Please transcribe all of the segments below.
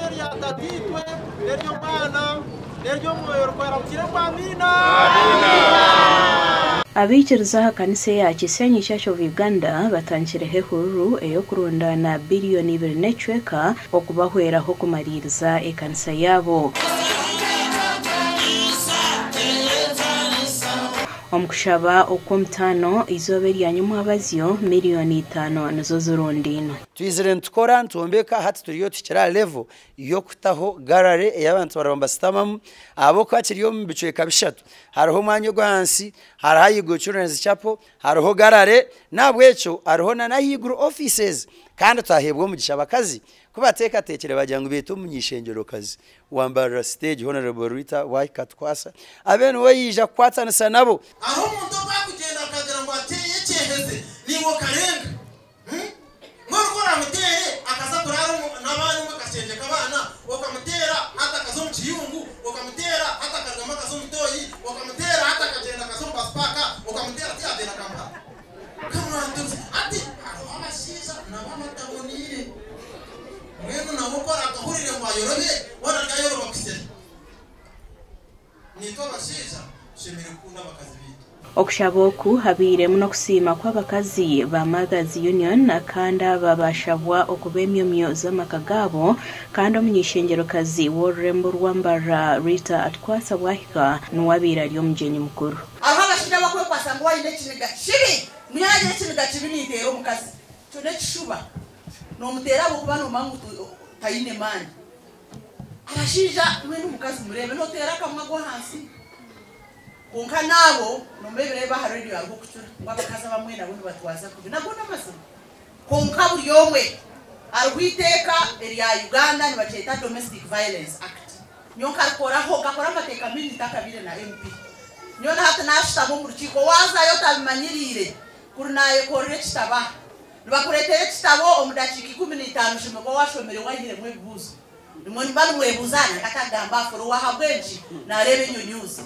eiziina erya Tataitwe n'ery'Omwana n'ery'Omwoyo Orikwera mugire ngu Amiina. Abaikiriza aha kanisa eya Kisenyi Church of Uganda batangikireho ehururu ey'okurundaana biriyoni ibiri n'ekicweka okubahweraho kumariiriza ekanisa yaabo. Omu kushaba okw'omutaano eizooba erya nyomwabazyo, miriyoni itaano nizo zirundainwe. Twizire nitukora, nitwombeka, hati turiyo tuhikire aha level y'okutaho gallery ei abantu baraba nibashutamamu ahabw'okuba kiri omu bicweka bishatu. Hariho omwanya ogw'ahansi, hariho ahaiguru Children's Chapel, hariho gallery n'ahabw'ekyo hariho n'ahaiguru offices kandi twaheebwa omugisha abakazi ku bateekateekire bagira ngu beete omuny'eishengyerokazi wa Mbarara Stage Honourable Rita Waahika Atukwasa abe niwe yaija kukwatanisa nabo. Hariho omuntu obu akugyenda akagira ngu ateeye ekyeheze naiwe okarenga. Mbwenu ku oraamuteere akaza kuraara omu n'abaana omu kashengye k'abaana, okamuteera hati akaza omu kiyungu, okamuteera hati akarugamu akaza omu tooyi, okamuteera hati akagyenda akaza omu basi paaka, okamuteera tiyagyenda Kampala. Kamwantuzi. Hati hariho abashaija nabo abataboneire. Mbwenu nawe ku oraakahurire ngu ayorobye, hoona aryayoroba kuhitsya hi? Naitwe abashaija tushemereire kukunda abakazi baitu. Okushaba oku habairemu n'okusiima kw'abakazi ba Mothers Union kandi aba baashabwa okuba emyomyo z'amaka gaabo kandi omuny'eishengyerokazi w'orurembo rwa Mbarara Rita Atukwasa Bwahika niwe abaire ari omugyenyi mukuru. Hariho abashaija abakwekwasa ngu waine ekiniga kibi, ngu nyowe nagira ekiniga kibi ninteera omukazi. Ekyo n'ekishuba. Nomuteera ahabw'okuba nomanya ngu taine maani. Abashaija mbwenu omukazi mureebe noteera akamwe agwa ahansi. Kwonka naabo nomba ebireeba aha radio hariho okucura ngu abakazi abamwe nabo nibatwaza kubi. Nago n'amazima. Kwonka buri omwe hariho eiteeka erya Uganda nibakyeta Domestic Violence Act. Nyowe nkarikoraho, nkakora amateeka maingi ntakabaire na MP. Nyowe na hati nashutama omu rukiiko waazayo otabimanyiriire kuri nayekorera ekitabo aha. Nibakureetera ekitabo omu dakiika 15 oshemererwa waashomire waihiremu ebibuuzo. Nimwo nimuba nimwebuuza aha nanka atakugamba afure owa ahabw'enki naareeba enyonyoozi.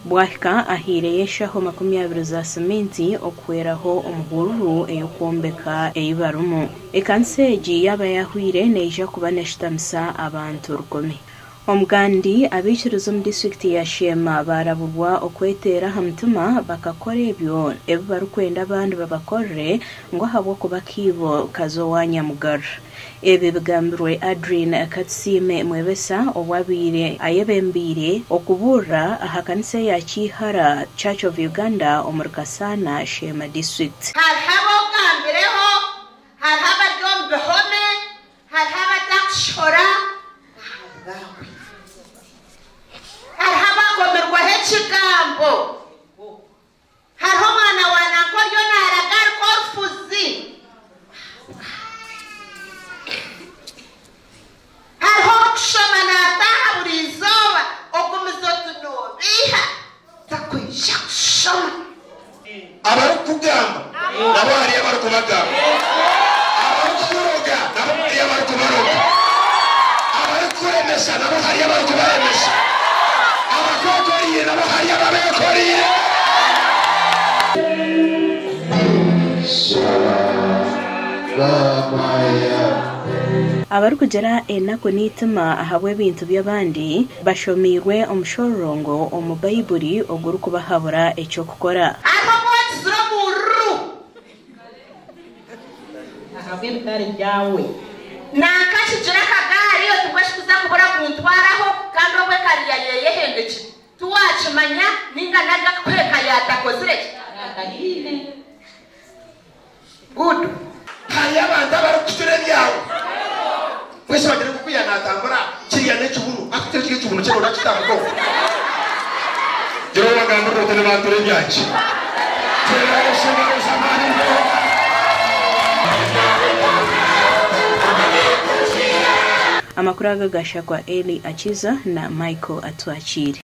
Bwahika ahaireyo enshaho 20 za siminti okuhweraho omu hururu ey'okwombeka ei barimu. Ekanisa egi yaaba yaahweire neija kuba neshutamisa abantu rukumi. Omugandi, abaikiriza omu disiturikiti ya Sheema baaraburwa okweteera aha mutima bakakora ebyo ebi barikwenda abandi babakorere ngu ahabw'okuba akaibo kaza owa Nyamugarura. Ebi bigambirwe Adrine Katusiime Mwebesa obu abaire ayebembeire okubuurira aha kanisa eya Kiihara Church of Uganda omuri Kasaana, Sheema District. Hariho ab'ogambireho, hariho abari omu bihome, Hariho abatakushora ahabwawe. Hariho abagomerwaho ekigambo. Hariho omwana wa nanka oriyo naaragarika orufuzi ahabwawe. Hariho orikushoma naataaha buri izooba ogumize oti noobeiha takwija kushoma. Abarikukugamba nabo hariyo abarikubagamba, abarikukuroga nabo hariyo abarikubaroga, abarikukuremesa nabo hariyo abarikubaremesa, abakwekoreire nabo hariyo ababeekoreire. Abarikugira enaku n'eitima ahabw'ebintu by'abandi bashomeirwe omushororongo omu Baibuli ogurikubahabura eky'okukora. Hariho obwokizire omururu. Ahabw'ebitari byawe. Nanka kigira akagaari oti mbwenu shi kuza kubura kuntwaraho kandi obwo ekariya yeeye ehendekire. Tiwaakimanya nainga nari akakuha yaatakozire ki? Yaatahiine. Good. Hariyo abantu abarikukucura ebyawe. Mbwenu shi bagire ngu kuriya natambura kiriya n'ekibunu, hati kiri kiri ekibunu kye nooza kukitambikaho? Gira ou wagambirira oti nibantura ebyangye. Teera engaro z'amaani munonga. Amakuru aga gashakwa Elly Akiza na Michael Atwakiire.